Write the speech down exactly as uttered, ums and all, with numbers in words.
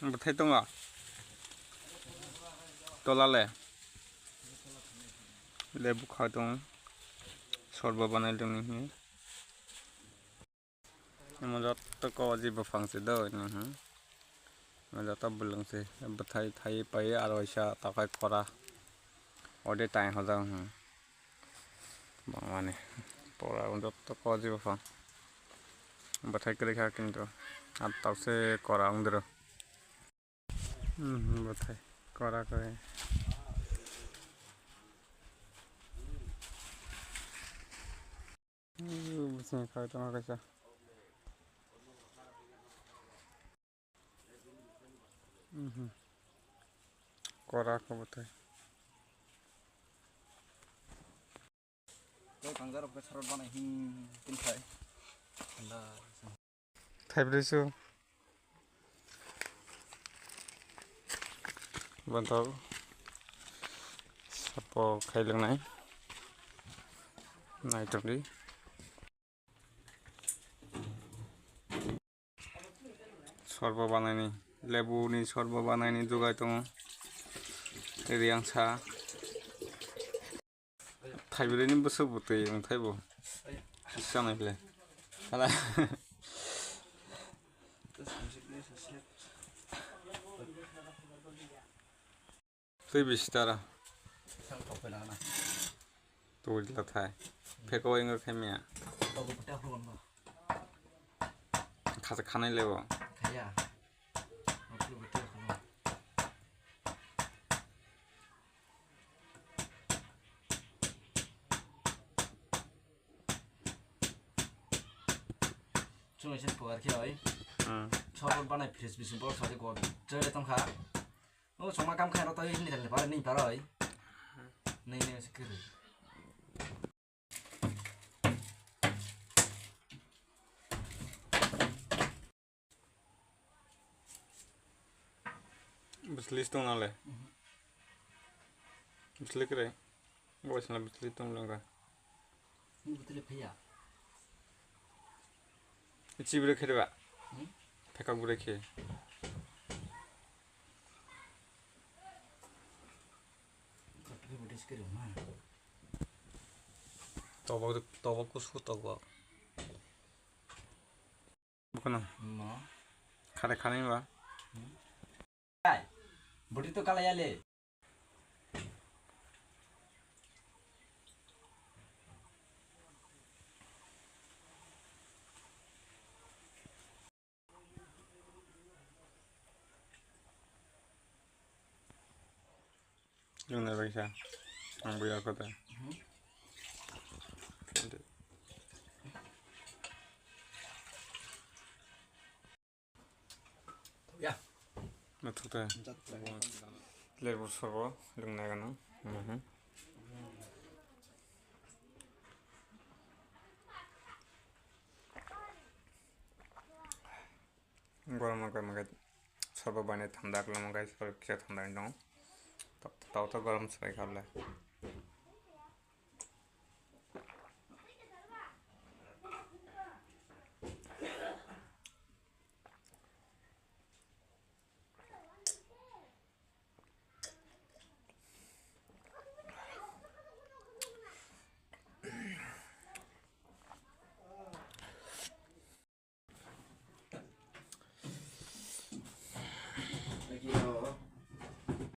Bwthai tongo. Tola le. Le bwkha tongo. Sorbo banai tongni hwnwi. Omo joto koji buphang se do, hmm. Omo joto bwlwng se, bwthai thai pai aro waisa takhai kora. Ode tai hojak, hmm. Bangmani. Pora omo joto koji buphang. Bwthai kwrwi kha kintu. Ar tok se kora wng doro. Hmm, bwthai. Kora kwrwi. Uh, bising khai tongo kaisa. Mhm. Kora khe bwthai. Tei kangjak rok khe sarot banai hin tin khai. Thanda. Thaibrwi su. Bonthok sapo khai lwngnai. Naitokdi. Sorbo banaini, lebuni sorbo banaini jugai tongo. Riyang sa. Thaibrwini bwswk bo twi wng thaibo. Kisa nai phle. Hala. Twi bisi tara. Twi la thai. Pheko ingo khe mia. Khasa khanai lebo. Chwng se puar khe oi. Hmm. Sobor banai fresh bising bor sari go. Jere tong kha. O chwngma kam khairo to ini tele par ni par oi. Nei nei se kiri. Bislis tong nale. Bislis kere. Bo sila bislis tong langa. Ni butile phaya. Ichi bire khere ba. Hmm? Phekak bire khe. Tobok, tobok kusu tobok. Bukono. No. Khare khare ba. Hai. Budi to kala yale. Yung na bagsa. Ang buya ko ta. Ya. Nathok ta. Lebu sorbo lung na gana. Mhm. Gorom no khe mangkhe sorbo bani thanda kwlwng mangkhe sorbo kisa thanda wng tongo. Tok tok gorom swbai kha bwle.